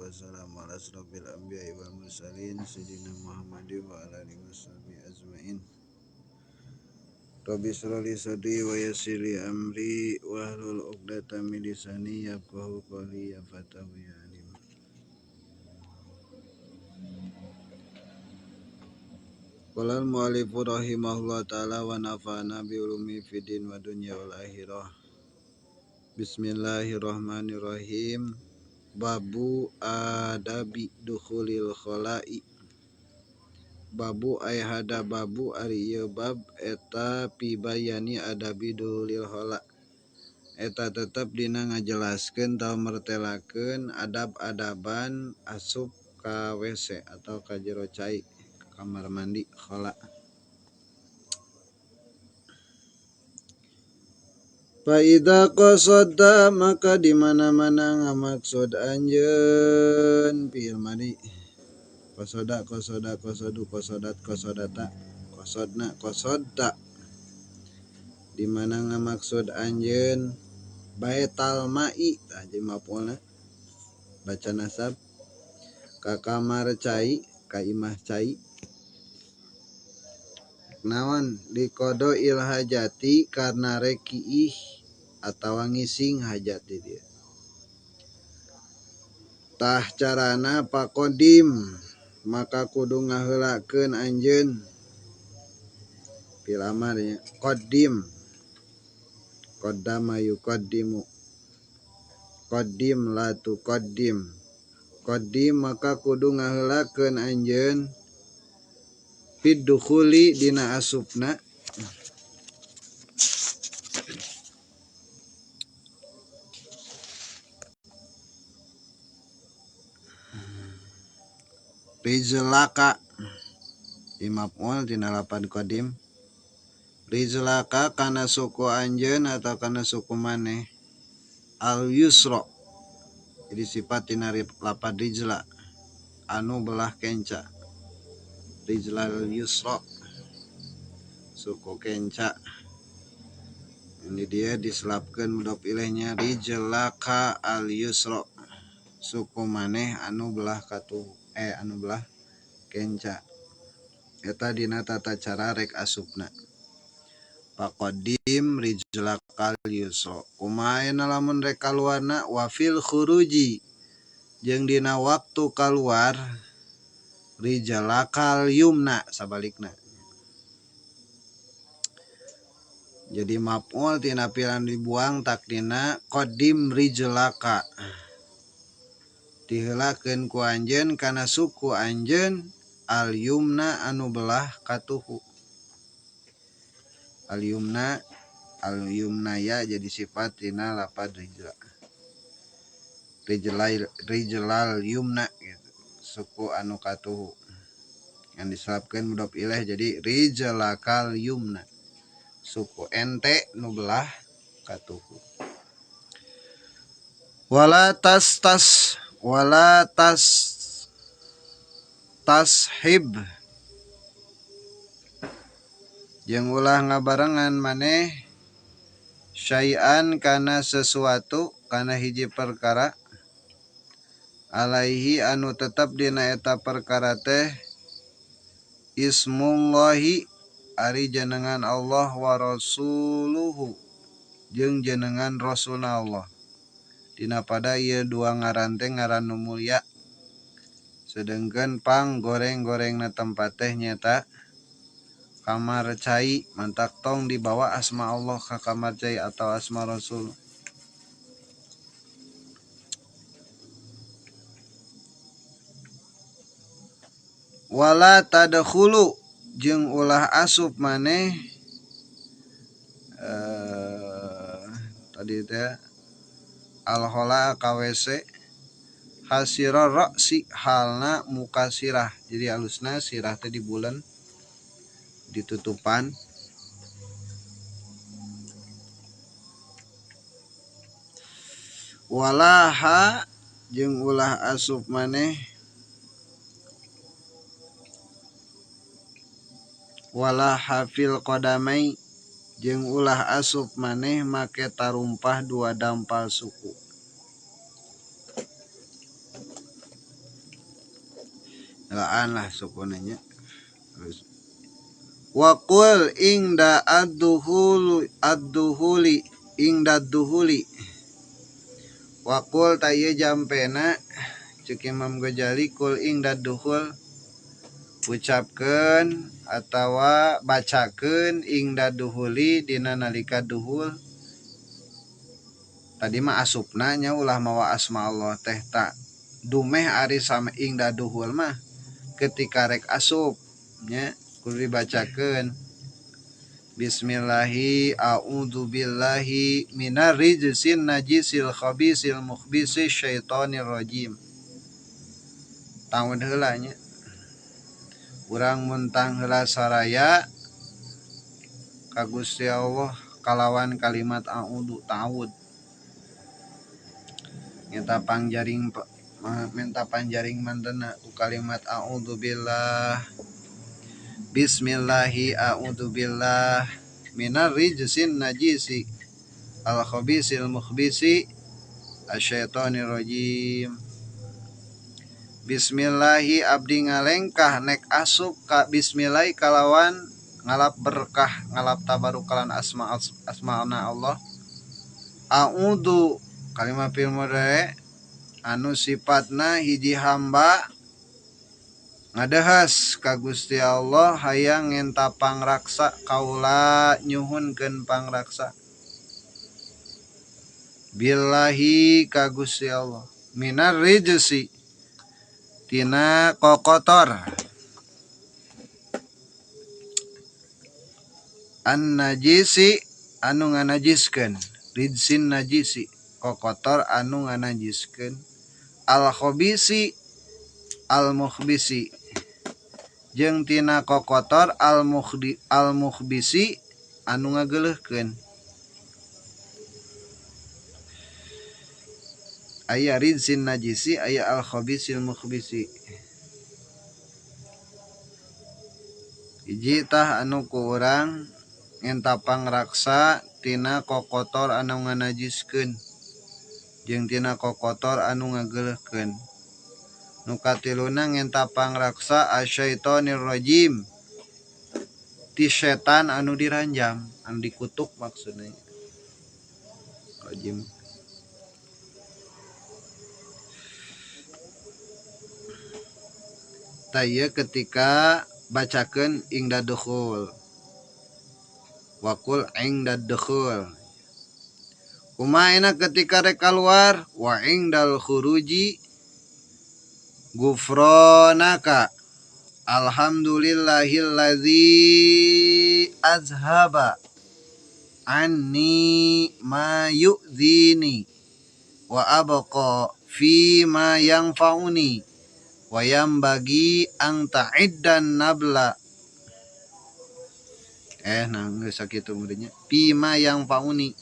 Wassalamu ala asrofil anbiya'i wal mursalin sayyidina Muhammadin wa ala alihi wasahbihi ajmain. Rabbi shrah li sadri wa yassir li amri wahlul 'uqdatam min lisani yafqahu qawli ya fatahu ya alim. Qala al-mu'allif rahimahullah ta'ala wa nafa'ana bi ulumi fid din wa dunya wal akhirah. Bismillahirrahmanirrahim. Babu adabi dukhulil khala'i. Babu ay hada babu ari ieu bab eta pibayani adabi dukhulil khala. Eta tetep dina ngajelaskeun atawa mertelakeun adab-adaban asup ka WC atau ka jero cai, kamar mandi khala. Fa idza qasada maka di mana-mana ngamaksud anjeun fi'il madi. Qasada qasada qasadu qasadat qasadata qasodna qasodta. Di mana ngamaksud anjeun baetal ma'i tah jadi maf'ulna baca nasab ka kamar cai ka imah cai. Naon liqada'il hajati karena rek kiih atawa ngising hajat di dieu. Tah carana paqodim maka kudu ngaheulakeun anjeun fil amar nya qadim qaddama yuqaddimu qadim la tuqaddim qadim maka kudu ngaheulakeun anjeun fid dukhuli dina asupna rizlaka dimaf'ul dina lapan qadim rizlaka kana suku anjeun atau kana suku maneh al yusra jadi sifat dina lapan rizla anu belah kenca rizlal yusra suku kenca. Ini dia diselapkeun mudhof ilaihnya rijlaka al yusra suku maneh anu belah katu anu belah kenca. Eta dina tata cara rek asupna. Faqaddim rijlakal yusra. Kumaha lamun rek kaluarna wa fil khuruji jeung dina waktu kaluar rijlakal yumna sabalikna. Jadi maf'ul tina fi'lan dibuang takdina qadim rijlaka. Diheulakeun ku anjeun kana suku anjeun al yumna anu belah katuhu. Al yumna al yumna ya jadi sifat tina lapad rijla. Rijlal rijlal yumna gitu. Suku anu katuhu. Yang diselapkeun mudhof ilaih jadi rijlakal yumna. Suku ente nu belah katuhu. Wala tas tas wala tas tashib jeung ulah ngabarengan maneh syai'an kana sesuatu kana hiji perkara alaihi anu tetep dina eta perkara teh ismullahi ari jenengan Allah wa rasuluhu jeung jenengan rasulna Allah. Dina pada ieu dua ngaran teh ngaran nu mulia. Sedengkeun pang goreng-gorengna tempat teh nyata kamar cai mantak tong dibawa asma Allah ka kamar cai atau asma Rasul. Wala tadkhulu jeung ulah asup maneh tadi teh al-khala ka WC hasira ra'si halna muka sirah. Jadi alusna sirah teh di bulan ditutupan. Walaha jeung ulah asup maneh wala hafil qadamai jeung ulah asup maneh make tarumpah dua dampal suku. Helaan lah sukuna nya. Terus waqul ingda ad-duhuli ingda duhuli waqul ta ieu jampena ceuk Imam Ghazali kul ingda duhul ucapkeun atawa bacakeun ingda duhuli dina nalika duhul. Tadi mah asupna nya ulah mawa asma Allah teh ta dumeh ari sama ingda duhul mah ketika rek asup nya kudu dibacakeun bismillahi a'udzubillahi minar rijsin najisil khabisil mukhbisi syaitonir rajim. Tangud heula nya urang muntang heula saraya ka Gusti Allah kalawan kalimat a'udzu ta'awud minta pangjaring minta panjaring mantena ku kalimat a'udzubillah bismillahi a'udzubillah minar rijsin najisi al khabisil mukhbisi asyaitonir rajim. Bismillahi abdi ngalengkah nek asup ka bismillahi kalawan ngalap berkah ngalap tabarukalan asma asmaana Allah. A'udzu kalimat fi'il mudhari anu sifatna hiji hamba ngadahas ka Gusti Allah hayang ngenta pangraksa kaula nyuhunkeun pangraksa billahi ka Gusti Allah minar rijsi tina kokotor an najisi anu nganajiskeun rijsin najisi kokotor anu nganajiskeun al khabisi al mukhbisi jeung tina kokotor al mukhbisi anu ngageuleuhkeun. Aya rijsin najisi aya al khabisil mukhbisi. Hiji tah anu ku urang ngenta pangraksa tina kokotor anu nganajiskeun jeung tina kokotor anu ngageuleuhkeun. Nu katiluna ngenta pangraksa asyaitonir rajim ti setan anu diranjam anu dikutuk maksudna rajim. Tah ieu ketika bacakeun ingda dukhul waqul ingda dukhul kumaha enak ketika rek kaluar wa ingdal khuruji gufronaka alhamdulillahillazi azhaba anni ma yu'zini wa abqa fi ma yanfa'uni wa yambagi ang ta'iddan nabla nah geus sakitu meureunnya fi ma yanfa'uni.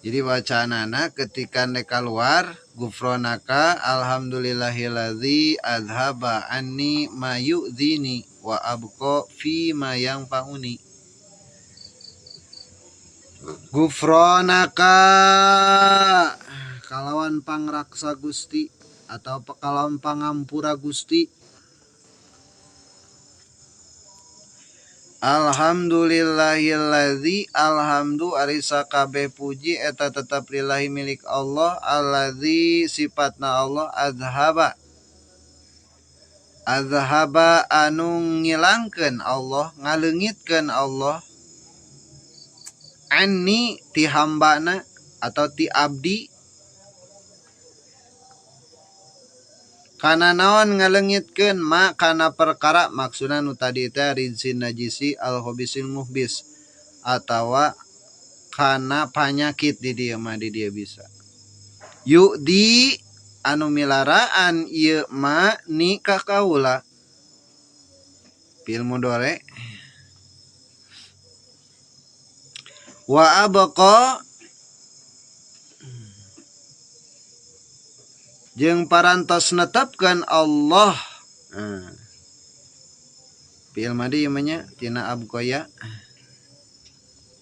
Jadi bacaanana ketika nek keluar gufronaka alhamdulillahillazi azhaba anni ma yu'zini wa abqa fi ma yanfa'uni. Gufronaka kalawan pangraksa Gusti atau kalawan pangampura Gusti. Alhamdulillahillazi alhamdu ari sakabeh puji eta tetep lillahi milik Allah allazi sifatna Allah azhaba azhaba anu ngilangkeun Allah ngaleungitkeun Allah anni ti hambana atau ti abdi kana naon ngaleungitkeun ma kana perkara maksudna nu tadi teh rijsin najisi al khabisil muhbis atawa kana panyakit di dieu mah di dieu bisa yudi anu milaraan ieu ma ni ka kaula fi'il mudhari wa abqa jeung parantos netepkeun Allah. Fi'il madi ieu mah nya tina abqaya.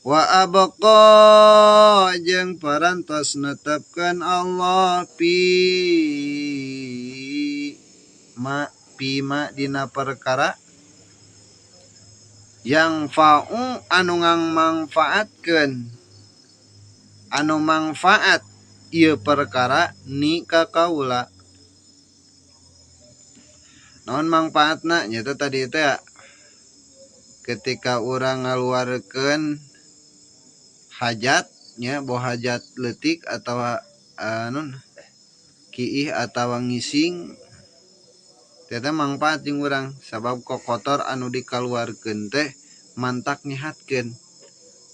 Wa abqa jeung parantos netepkeun Allah pi ma pima dina perkara yang fa'u anu ngangmangfaatkeun anu mangfaat ieu perkara ni ka kaula. Naon mangfaatna nya tadi teh ketika urang ngaluarkeun hajat nya boh hajat leutik atawa nun kiih atawa ngising teh mangfaat jeung urang sabab kokotor anu dikaluarkeun teh mantak nyehatkeun.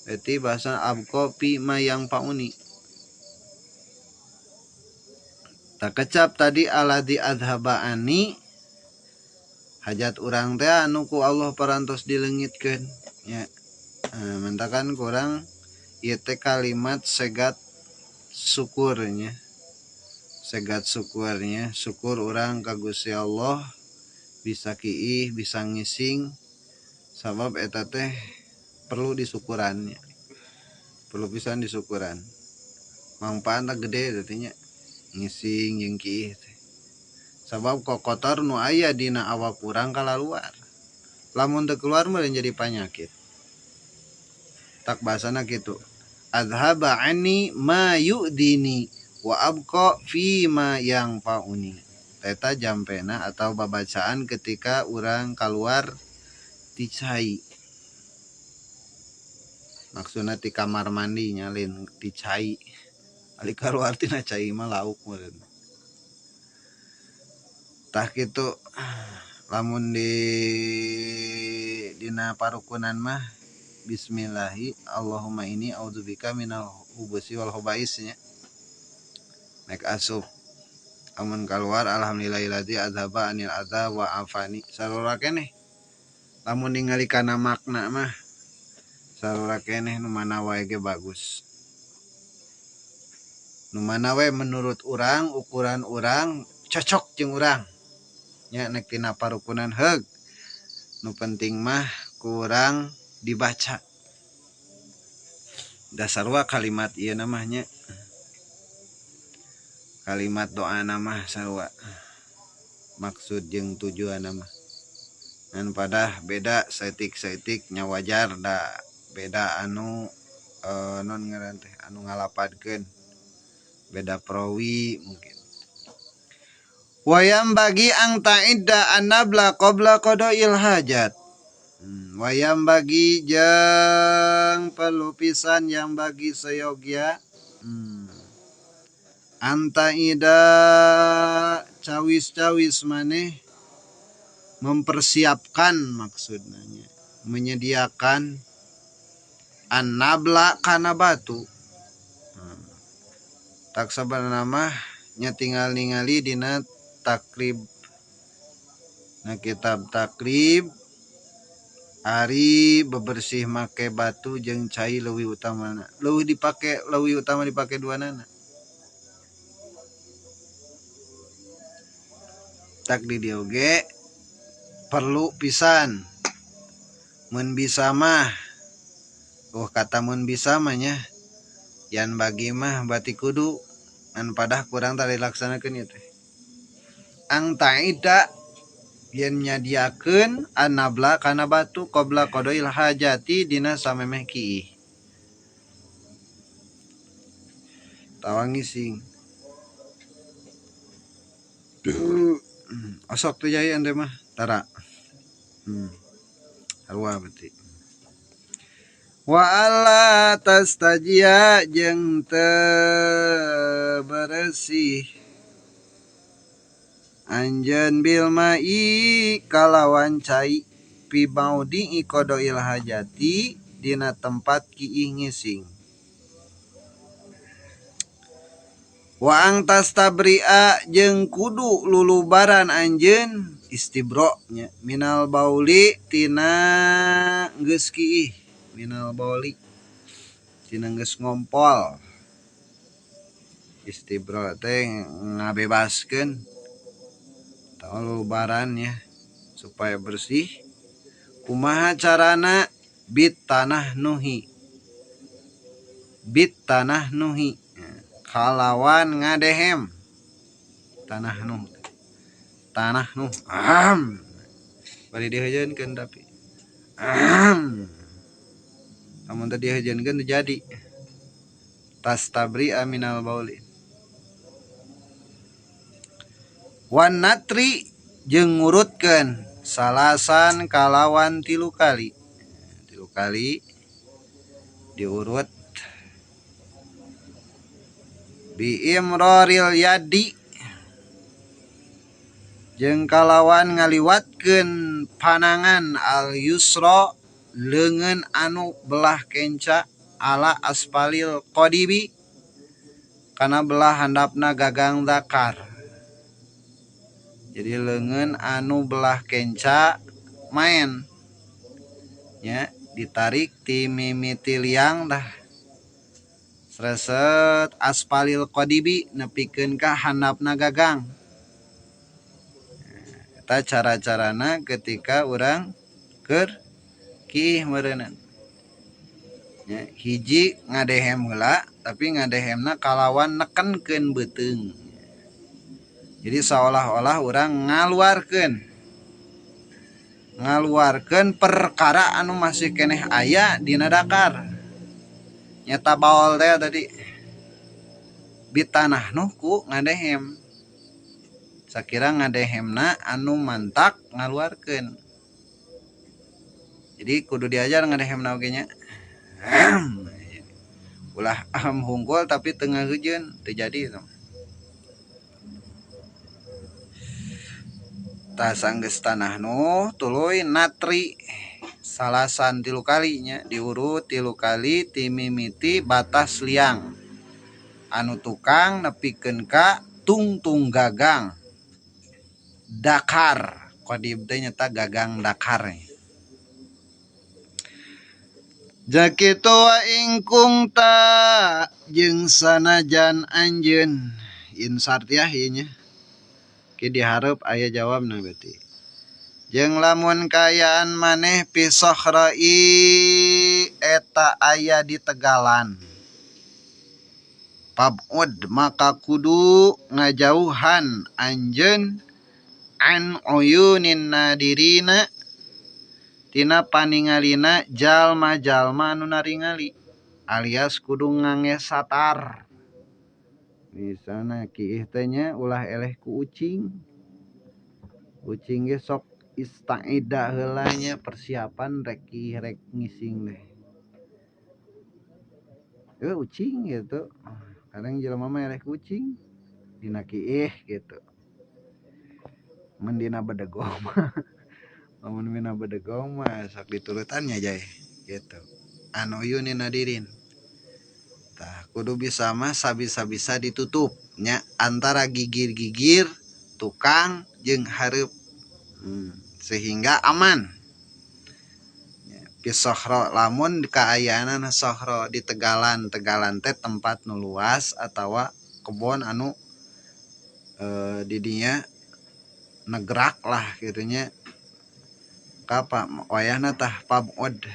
Berarti bahasa abqa fi ma yang fauni. Tak kecap tadi alladzi adhaba ani hajat urang teh anu ku Allah parantos dileungitkeun nya. Mentakan kurang ieu teh kalimat segat syukurnya. Segat syukurnya, syukur urang ka Gusti Allah bisa kiih, bisa ngising sabab eta teh perlu disukurannya. Perlu pisan disukuran. Mangfaatna gede teh nya ngising jeung kiih teh. Sabab kokotor nu aya dina awak urang kalaluar. Lamun teu keluar mah jadi panyakit. Tak bahasana kitu. Adhaba anni ma yu'dini wa abqa fi ma yanfa'uni. Eta jampena atau babacaan ketika urang kaluar ti cai. Maksudna ti kamar mandi nyalin ti cai. Ali kaluar tina cai mah lauk meureun. Tah kitu lamun di dina parukunan mah bismillahi Allahumma inni a'udzubika minal hubusi wal khobais nya. Nek asup amun kaluar alhamdulillahilladzi adzhaba anil adza wa afani. Sarua keneh. Lamun ningali kana makna mah sarua keneh nu mana wae ge bagus. Nu mana wae menurut urang ukuran urang cocok jeung urang. Nya nek tina parukunan heug. Nu penting mah kurang dibaca. Dasarwa kalimat ieu namanya. Kalimat doa nama sarua. Maksud jeung tujuan nama. Ngan padah beda saeutik-saeutik nya wajar da beda anu non ngaran teh anu ngalapadkeun. Beda perawi mungkin. Wayam bagi ang ta'idda annabla qabla qada'il hajat. Wayam bagi jeung perlu pisan yang bagi seyogia. Antaida cawis-cawis maneh mempersiapkan maksudnya menyediakan annabla kana batu. Tak sabarna mah nya tinggal ningali dina takrib. Nah kitab takrib ari bebersih make batu jeung cai leuwih utamana. Leuwih dipake leuwih utama dipake duanana. Tak di dieu ge perlu pisan. Mun bisa mah oh kata mun bisa mah nya yan bagi mah berarti kudu ngan padah kurang tadi dilaksanakeun ieu teh. Ang ta'ida yen nyadiakeun annabla kana batu qabla qadail hajati dina samemeh kiih. Tawa ngising. Osok teh jaya ente mah tara. Sarua berarti. Wa alla tastajia jeung teu beresih anjeun bil ma'i kalawan cai fi maudhi'i qada'il hajati dina tempat kiih ngising. Wa ang tastabri'a jeung kudu lulubaran anjeun istibro nya minal bauli tina geus kiih minal bauli tina geus ngompol. Istibro teh ngabebaskeun lulubaran ya supaya bersih. Kumaha carana bit tanah nuhi Bit tanah nuhi kalawan ngadehem tanah nuh tanah nuh aham bari diheujeunkeun tapi aham lamun teu diheujeunkeun teu jadi tastabri aminal bauli wan natri jeung ngurutkeun salasan kalawan tilu kali diurut bi imroril yadi jeung kalawan ngaliwatkeun panangan al yusra leungeun anu belah kenca ala asfalil qadibi kana belah handapna gagang zakar. Jadi leungeun anu belah kenca maen nya ditarik ti mimiti liang dah sreset asfalil qadibi nepikeun ka handapna gagang. Eta cara-carana ketika urang keur kiih meureunna. Ya, hiji ngadehem heula tapi ngadehemna kalawan nekenkeun beuteung. Jadi seolah-olah urang ngaluarkeun perkara anu masih keneh aya dina dakar. Nyata baol teh tadi bitanah nuh ku ngadehem. Sakira ngadehemna anu mantak ngaluarkeun. Jadi kudu diajar ngadehemna oge nya. Ulah aham hungkul tapi teu ngahujeun teu jadi itu. Tah sanggeus tanah nu tuluy natri salasan tilu kali nya diurut tilu kali ti mimiti batas liang anu tukang nepikeun ka tungtung gagang dakar qadib teh nyata gagang dakar. Jakitu wa ingkung ta jeung sanajan anjeun insartiah ieu nya. Ki dihareup aya jawabna berarti. Jeung lamun kaayaan maneh fi sahra'i eta aya di tegalan. Pab'ud maka kudu ngajauhan anjeun an uyunin nadirina tina paningalina jalma-jalma anu naringali alias kudu ngange satar. Misalna kiih teh nya ulah eleh ku ucing. Ucing ge sok istaida heula nya persiapan rek kiih rek ngising teh. Ucing gitu. Kadang jelema mah eleh ku ucing dina kiih gitu. Mun dina bedegong mah lamun dina bedegong mah sok diturutan nya jai gitu. Anu uyunin nadirin. Tah kudu bisa mah sabisa-bisa ditutup nya antara gigir-gigir tukang jeung hareup sehingga aman. Fi sahra lamun kaayaanna sahra di tegalan, tegalan teh tempat nu luas atawa kebon anu di dinya negrak lah kitu nya. Kapa wayahna tah pab'ud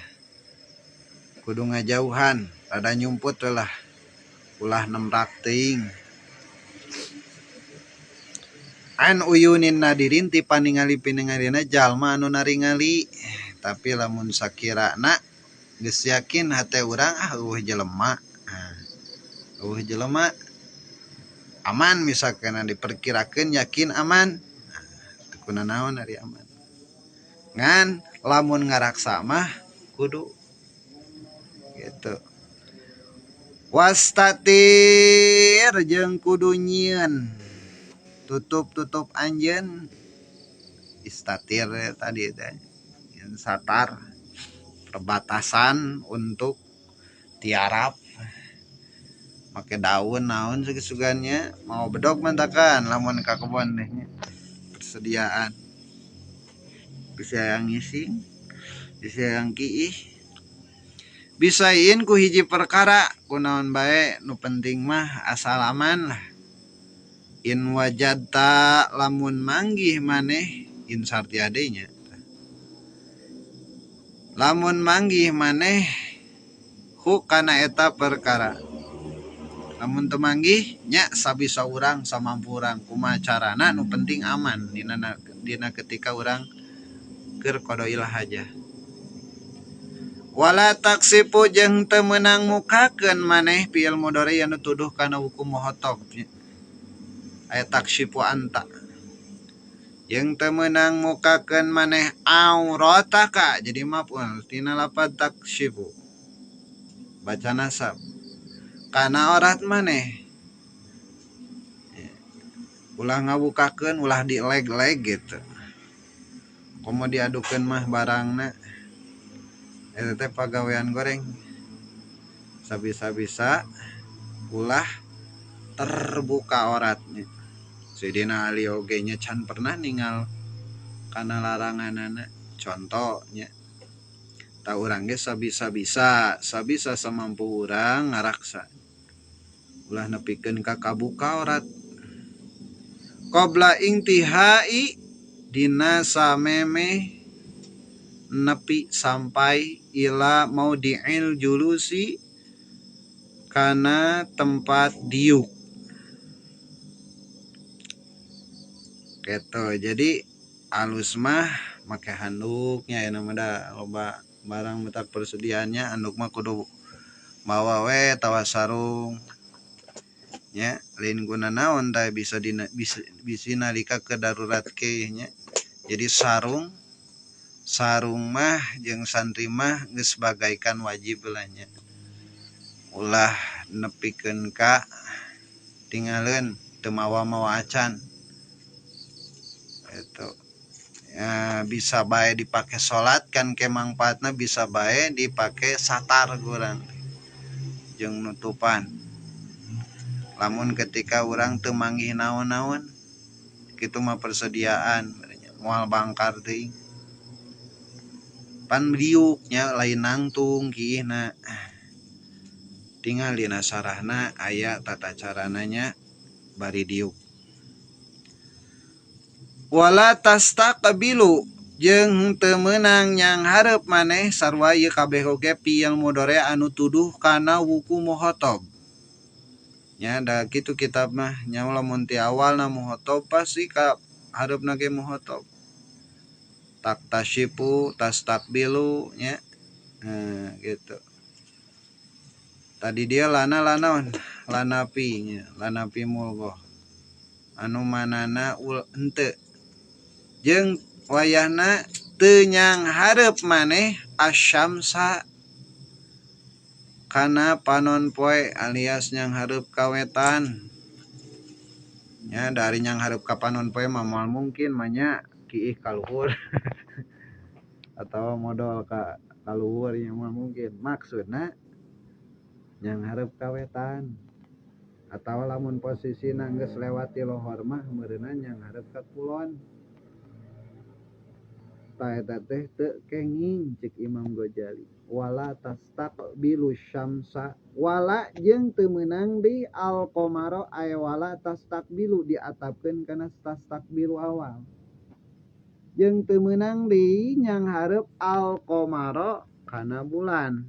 kudu ngajauhan rada nyumput lah ulah nemrak teuing. An uyunin nadirin ti paningali piningalina jalma anu naringali. Tapi lamun sakirana geus yakin hate urang ah eueuh jelema. Eueuh jelema aman misalkan diperkirakeun yakin aman. Teu kunanaon ari aman. Ngan lamun ngaraksa mah kudu gitu. Wastatir jeung kudu nyieun tutup-tutup anjeun istatir tadi teh satar perbatasan untuk tiarap make daun naon sugan-sugannya mau bedog mantakan lamun ka kebon teh nya persediaan bisa yang ngising bisa yang kiih bisain ku hiji perkara kunaon bae nu penting mah asal aman lah. In wajadta lamun manggih maneh insartiadenya lamun manggih maneh Hu kana eta perkara. Lamun teu manggih nya sabisa urang samampu urang kumaha carana nu penting aman dina dina ketika urang keur qadail hajah. Wala taksifu jeung teu meunang mukakeun maneh fiil mudhari anu tuduh kana wuku muhotob nya. Aya taksifu anta. Jeung teu meunang mukakeun maneh aurataka jadi maf'ul tina lapad taksifu. Baca nasab kana aurat maneh. Ulah ngabukakeun ulah dileg-leg gitu. Komo diadukeun mah barangna eta teh pagawean goreng. Sabisa-bisa ulah terbuka auratnya. Sayyidina Ali oge nya can pernah ningal kana laranganana. Contohnya tah urang ge sabisa-bisa, sabisa samampu urang ngaraksa. Ulah nepikeun ka kabuka aurat. Qabla intihai dina samemeh nepi sampai ila maudi'il julusi kana tempat diuk. Gitu. Jadi alus mah make handuknya ya mah da loba barang metak persediaannya handuk mah kudu mawa we tawa sarung nya lain guna naon tah bisa dina bisa bisi nalika ke darurat ke nya. Jadi sarung sarung mah jeung santri mah geus bagaikan wajib lah nya. Ulah nepikeun ka tingaleun teu mawa-mawa acan. Gitu. Ya, bisa bae dipake salat kan ke mangfaatna bisa bae dipake satar kurang jeung nutupan. Lamun ketika urang teu manggih naon-naon kitu mah persediaan moal bangkar teuing. Pan diuk nya lain nangtung kiihna. Tinggal dina sarahna aya tata carana nya bari diuk. Wala tastaqbilu jeung teu meunang nyang hareup maneh sarua ieu kabeh oge fiil mudhari anu tuduh kana wuku muhotob. Nya da kitu kitab mah nya lamun ti awalna muhotob pasti ka hareupna ge muhotob. Taktasyifu tastaqbilu nya. Nah, gitu. Tadi dia lana lanaon lanapi nya lanapi mulghah. Anu manana ul henteu. Jeung wayahna teu nyang hareup maneh asyamsa kana panon poe alias nyang hareup ka wetan. Nya dari nyang hareup ka panon poe mah moal mungkin mah nya kiih ka luhur atawa modol ka luhur nya moal mungkin. Maksudna nyang hareup ka wetan. Atawa lamun posisina geus lewat ti lohor mah meureunna nyang hareup ka kulon. Tah eta teh teu kenging cek Imam Ghazali. Wala tastaqbilu syamsa wala jeung teu meunang deui al qamara aya wala tastaqbilu diatapkeun kana tastaqbilu awal. Jeung teu meunang deui nyang hareup al qamara kana bulan.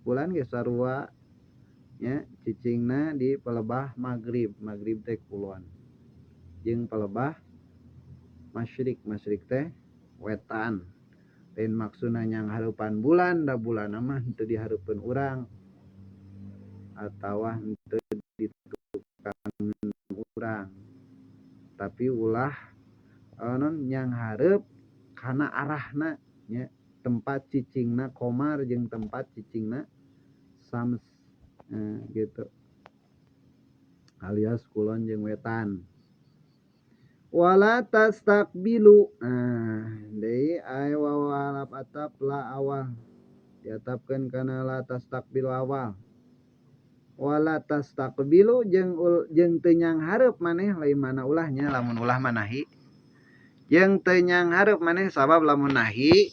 Bulan ge sarua nya cicingna di pelebah magrib, magrib teh kulon. Jeung pelebah masyrik, masyrik teh wetan. Lain maksudna nyang hareupan bulan, da bulan mah henteu dihareupeun urang atawa henteu ditukangan urang. Tapi ulah non nyang hareup kana arahna nya tempat cicingna komar jeung tempat cicingna sams. Nah, gitu. Alias kulon jeung wetan. Wala tastaqbilu. Nah, deui aya wawalap atap la awal. Diatapkeun kana la tastaqbilu awal. Wala tastaqbilu jeung jeung teu nyang hareup maneh lain mana ulahnya lamun ulah manahi. Jeung teu nyang hareup maneh sabab lamun nahi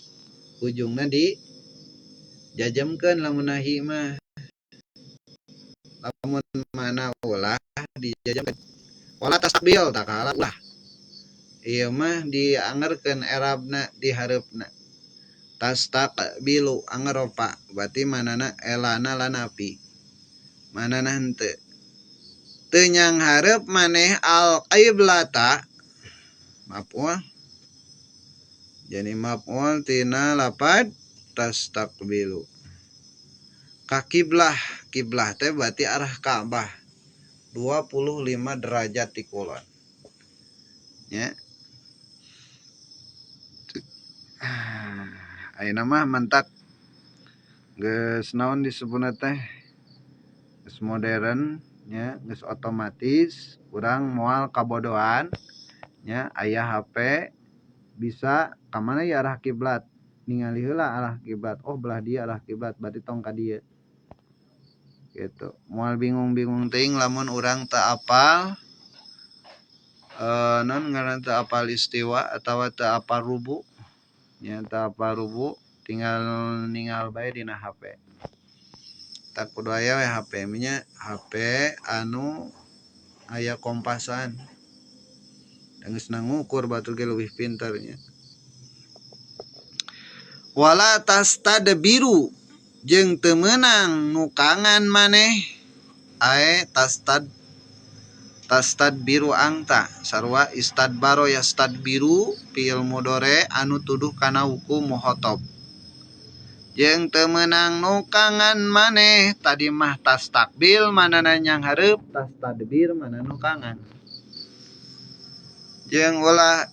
ujungna di jajamkeun lamun nahi mah. Lamun mana ulah dijajamkeun. Wala tastaqbil takala ulah. Ieu mah diangerkeun erabna dihareupna. Tastaqbilu anger ropa berarti manana elana lanapi manana henteu teu nyanghareup maneh al qiblata maf'ul jadi maf'ul tina lapad tastaqbilu ka kiblah kiblah teh berarti arah Ka'bah 25 derajat ti kulon nya. Ayeuna mah mantak geus naon disebutna teh geus modern nya geus otomatis urang moal kabodohan nya aya HP bisa ka mana ya arah kiblat ningali heula arah kiblat oh belah dieu arah kiblat berarti tong ka dieu gitu moal bingung-bingung teuing lamun urang teu apal non ngaran teu apal istiwa atawa teu apal rubu nya teu apal rubu tinggal ningal bae dina HP tak kudu aya we HP nya HP anu aya kompasan geus ngukur batur ge leuwih pinter nya. Wala tastadbiru jeung teu meunang nukangan maneh ae tastadbiru angta sarua istadbaro yastadbiru fi'il mudhari anu tuduh kana wuku muhotob jeung teu meunang nukangan maneh tadi mah tastaqbil manana nyanghareup tastadbir mana nukangan jeung ulah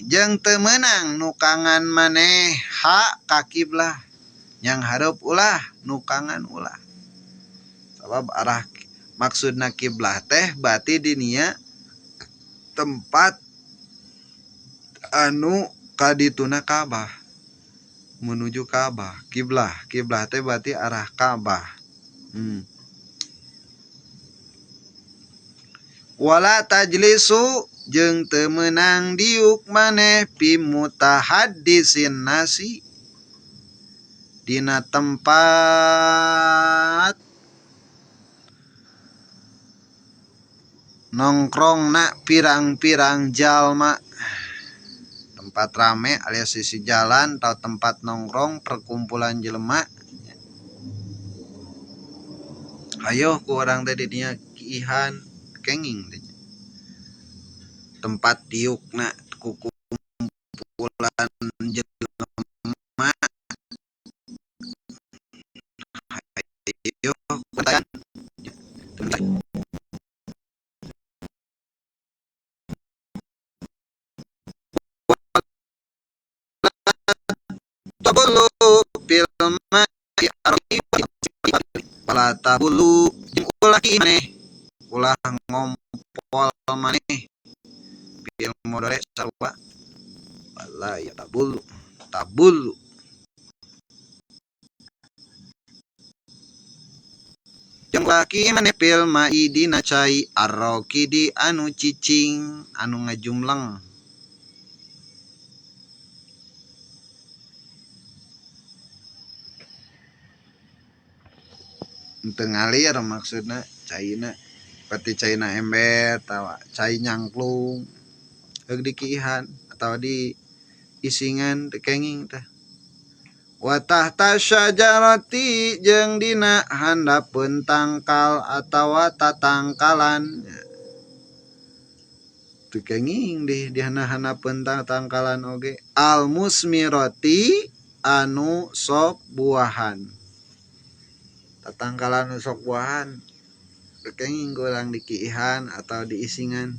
jeung teu meunang nukangan maneh ha ka kiblah nyanghareup ulah nukangan ulah sabab arah maksudna kiblah teh berarti dinia tempat anu kadituna Ka'bah menuju Ka'bah kiblah kiblah teh berarti arah Ka'bah. Wala tajlisu jeung teu meunang diuk maneh fi mutahaddisin nasi dina tempat nongkrongna pirang-pirang jalma tempat rame alias sisi jalan atau tempat nongkrong perkumpulan jelema ayo ku urang teh di dinya kiihan kenging teh tempat diukna ku kumpulan jelema ayo tabulu fil ma'i wala tabulu jeung ulah maneh ulah ngompol maneh fil mudhari sarua wala ya tabulu tabulu jeung laki maneh fil ma'i dina cai arraqidi anu cicing anu ngajumleng teu ngalir maksudna caina pati caina ember atawa cai nyangklung heug dikiihan atawa di isingan teu kenging tah wa tahta syajarati jeung dina handapeun tangkal atawa tatangkalan teu kenging di hanapeun tatangkalan oge al musmirati anu sok buahan tatangkalan sok buahan kenging kurang dikiihan atau diisingan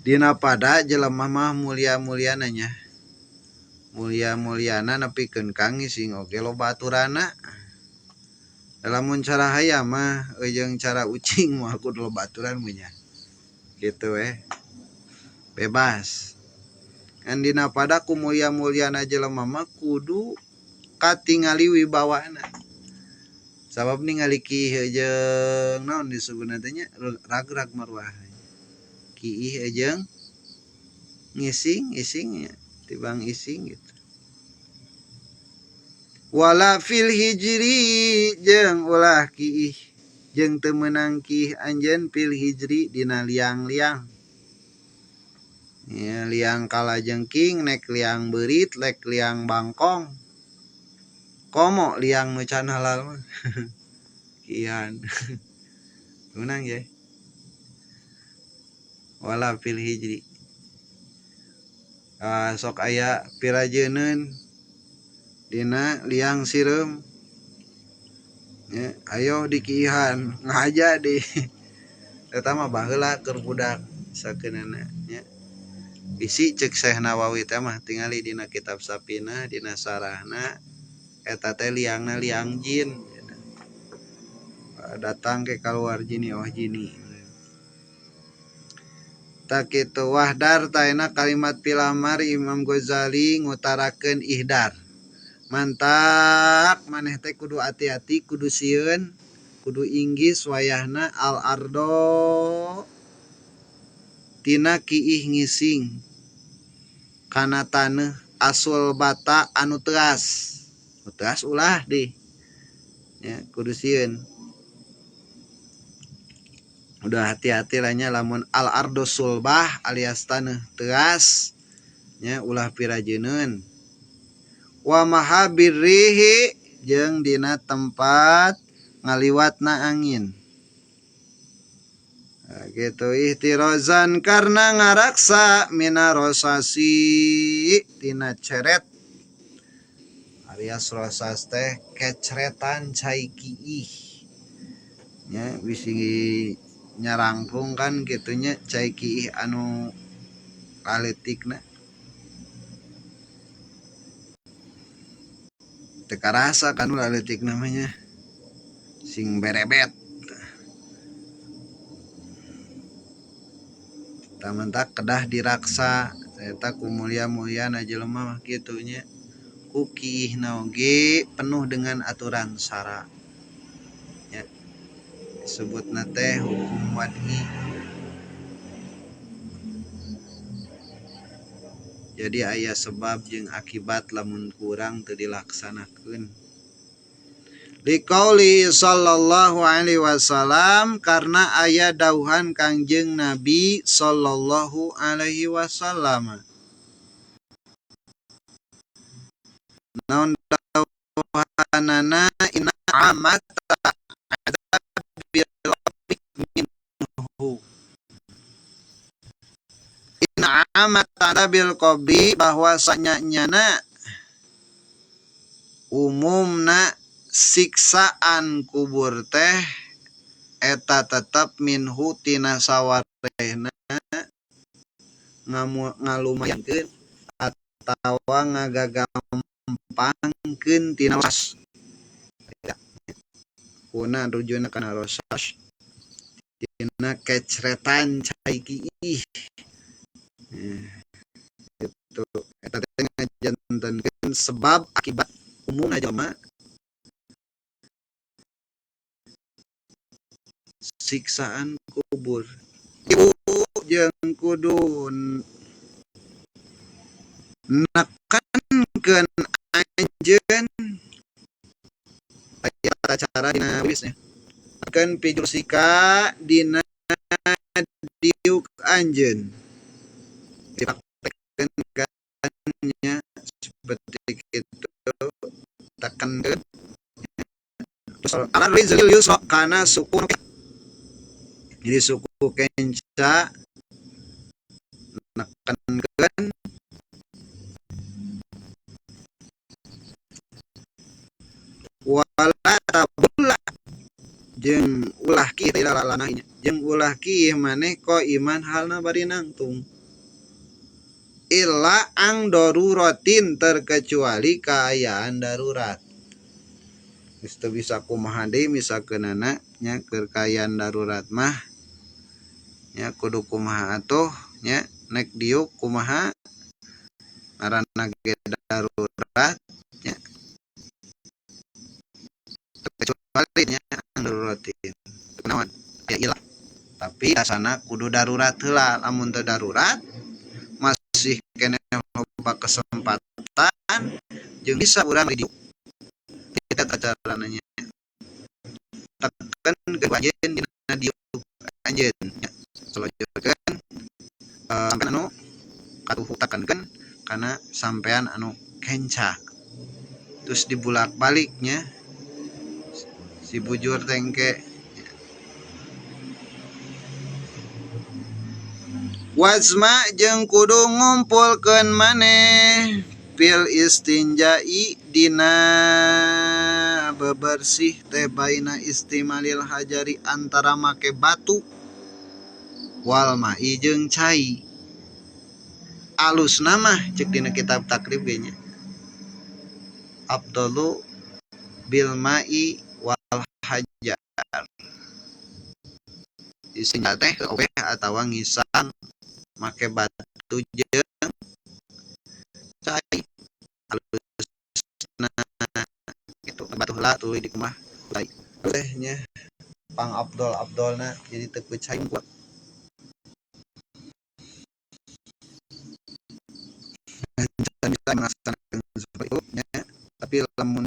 dina pada jelema mah mulia-muliana nya mulia-muliana nepikeun ka ngising oge loba aturana lamun cara hayam mah jeung cara ucing mah kudu loba aturan nya gitu we bebas ngan dina pada ku mulia-muliana jelema mah kudu katingali wibawana sabab ningali kiih jeung naon disebutna teh nya ragrag marwah kiih jeung ngising ising nya tibang ising gitu wala fil hijri jeung ulah kiih jeung teu meunang kiih anjeun fil hijri dina liang-liang. Ya, liang kalajengking nek liang beurit lek liang bangkong. Komo liang nu can halal mah. Kian. Menang ya. Wala fil hijri. Sok aya pirajeuneun dina liang sireum. Ya, ayo dikiihan ngahaja di. Eta mah baheula keur budak sakeunana nya. Bisi cek Syekh Nawawi teh mah tingali dina kitab Safinah dina sarahna eta teh liangna liang jin. Datang ke kaluar jini oh jini. Tak kitu wahdar taena kalimat pilamar Imam Ghazali ngutarakeun ihdar. Mantak maneh teh kudu hati-hati kudu sieun kudu inggis wayahna al ardo tina kiih ngising kana taneuh asul bata anu teas. Teas ulah deh ya kudu sieun. Udah hati-hati lah nya lamun al ardo sulbah alias taneuh teas nya ulah pirajeuneun. Wa mahabirrihi jeung dina tempat ngaliwatna angin. Nah, gitu ihtirozan karena ngaraksa minarosasi tina ceret alias rosas teh keceretan cai kiih nya bisi nyarangkung kan gitunya cai kiih anu aletikna teu karasa kan aletik namanya sing berebet. Tamantak kedah diraksa eta ku mulia-muliana jelema mah kitu nya. Ku kiihna oge penuh dengan aturan sara. Nya. Disebutna teh hukum wad'i. Jadi aya sebab jeung akibat lamun kurang teu dilaksanakeun. Liqauli sallallahu alaihi wasallam karena aya dauhan Kangjeng Nabi sallallahu alaihi wasallam. Naon dauhanana inna amata adzabil minhu. Inna amata adzabil qabri bahwasanya nyana umumna siksaan kubur teh eta tetep minhu tina sawarehna ngalumayankeun atawa ngagagampangkeun tina rosas. Kuna rujuna kana rosas tina kecretan cai kiih. Itu eta teh ngajantenkeun sebab akibat umumna jelema siksaan kubur. Ibu jeung kudu nekankeun anjeun aya tata cara dina wisnya. Nekankeun pijursika dina diuk anjeun. Dipraktekkeun nya seperti kitu tekankeun. Terus ala rizqil yusra kana suku. Jadi suku kenca nekankeun wala tabulla jeung ulah kieu lalana nya jeung ulah kieu maneh ko iman halna bari nangtung illa ang daruratin terkecuali kaayaan darurat. Geus teu bisa kumaha deui misalkeunana nya keur kaayaan darurat mah nya kudu kumaha atuh nya nek diuk kumaha ngaranna ge darurat nya terkecuali nya daruratin kunaon aya ilah tapi dasana kudu darurat heula lamun teu darurat masih keneh loba kesempatan jeung bisa urang diuk kita carana nya tekan ke anjeun dina diuk anjeun nya salajengkeun sampai anu Tekankeun kana sampean anu kenca terus dibulak-baliknya si bujur tengke wazma jeung kudu ngumpulkeun maneh fil istinja'i dina bebersih teh baina istimalil hajari antara make batu wal ma'i jeung cai. Alus nama cek dina kitab takrib ge nya afdalu bil ma'i wal hajar. Istinja teh oge atawa ngisang make batu jeung cai. Alusna gitu batu heula tuluy dikumbah cai. Teh nya pang abdol-abdolna jadi teu ku cai kuat. Bisa melaksanakan seperti itu ya. Tapi lamun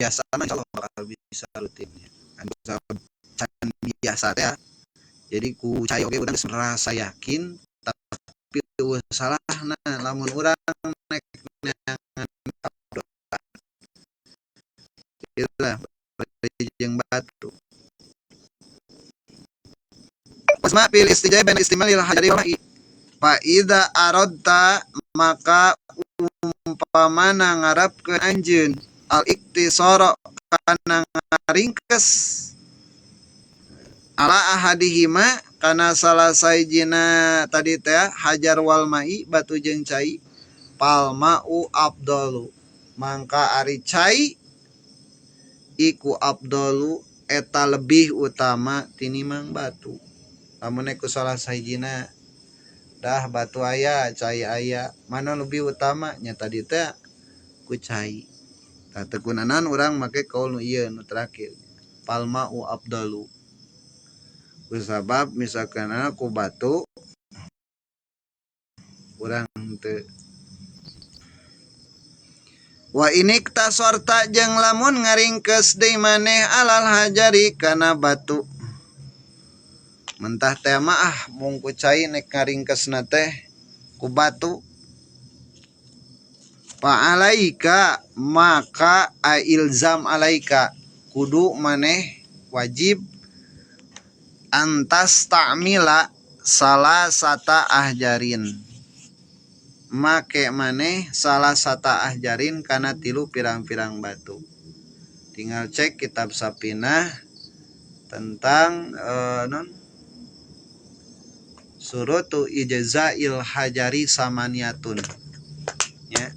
biasa mah insyaallah bakal bisa rutinnya. Can biasa teh ya. Jadi ku cai oge urang geus merasa yakin tapi eueuh salahna lamun urang nek neangan itulah jeung batu. Wasma fil istijai baina istimalil hajari wal ma'i. Fa idza aradta maka umpamana ngarepkeun anjeun al iktisara kana ngaringkes ala ahadihima kana salah sahijina tadi teh hajar wal ma'i batu jeung cai pal ma'u afdalu mangka ari cai iku afdalu eta lebih utama tinimang batu. Lamun ku salah sahijina dah batu aya cai aya mana lebih utama nya tadi teh ku cai. Tah teu kunanan urang make kaul nu ieu nu terakhir pal ma'u afdalu. Kusabab misalkan ku batu urang teu wa inik tasorta jeung lamun ngaringkes deui maneh alal hajari kana batu. Mentah teh mah ah mung ku cai nek ngaringkesna teh ku batu. Fa alaika maka ailzam alaika kudu maneh wajib antas ta'mila salah sata ahjarin make maneh salah sata ahjarin kana tilu pirang-pirang batu. Tinggal cek kitab Sapinah tentang non surutu ijzail hajari samaniatun ya,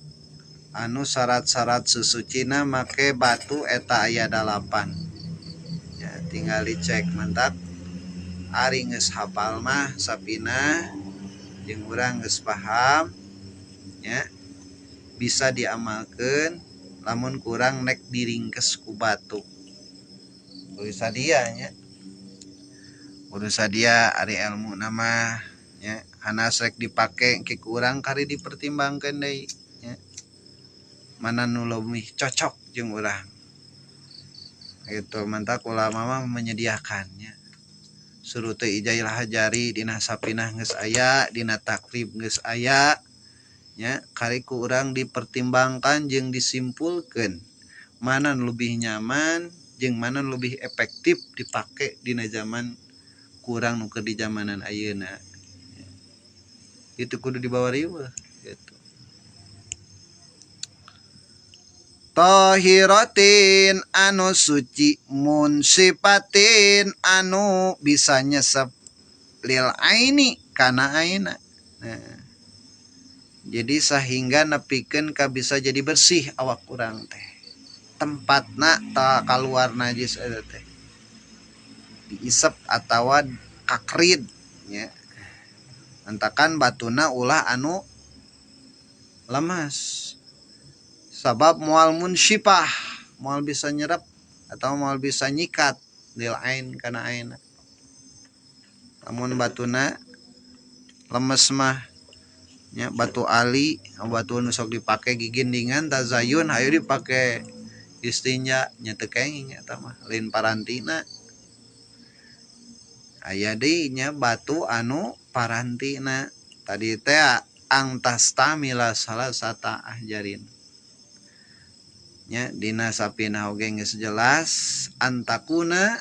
anu syarat-syarat sesucina make batu eta aya 8 ya, tinggal dicek mantap. Ari geus hafal mah Sapinah jeung urang geus paham ya, bisa diamalkeun lamun kurang nek diringkes ku batu. Kudu sadia nya, kudu sadia ari ilmu nama nya, hanas rek dipake ke kurang kari dipertimbangkeun deui nya, mana nu leuwih cocok jeung urang gitu. Mantak ulama mah menyediakannya surute ijail hajari dina Sapinah geus aya, dina takrib geus aya nya, kari ku urang dipertimbangkan jeung disimpulkeun mana nu lebih nyaman jeung mana nu lebih efektif dipake dina zaman kurang nu keur di zamanan ayeuna. Itu kudu dibawa riweuh gitu. Tahiratin anu suci munsifatin anu bisa nyesep lil aini kana aina. Nah, jadi sehingga nepikeun ka bisa jadi bersih awak urang teh. Tempatna ta kaluar najis eta teh. Diisep atawa kakrid nya. Antakan batuna ulah anu lemas. Sabab moal munsipah, moal bisa nyerap atau moal bisa nyikat lil ain kana aina. Lamun batuna lemes mah nya, batu ali, batu nu sok dipake gigindingan tazayun hayu dipake istinja nya teu kenging eta mah lain parantina. Aya deui nya batu anu parantina tadi teh Ang tastamila salasata ahjarin. Nya dina sapinah oge geus jelas antakuna.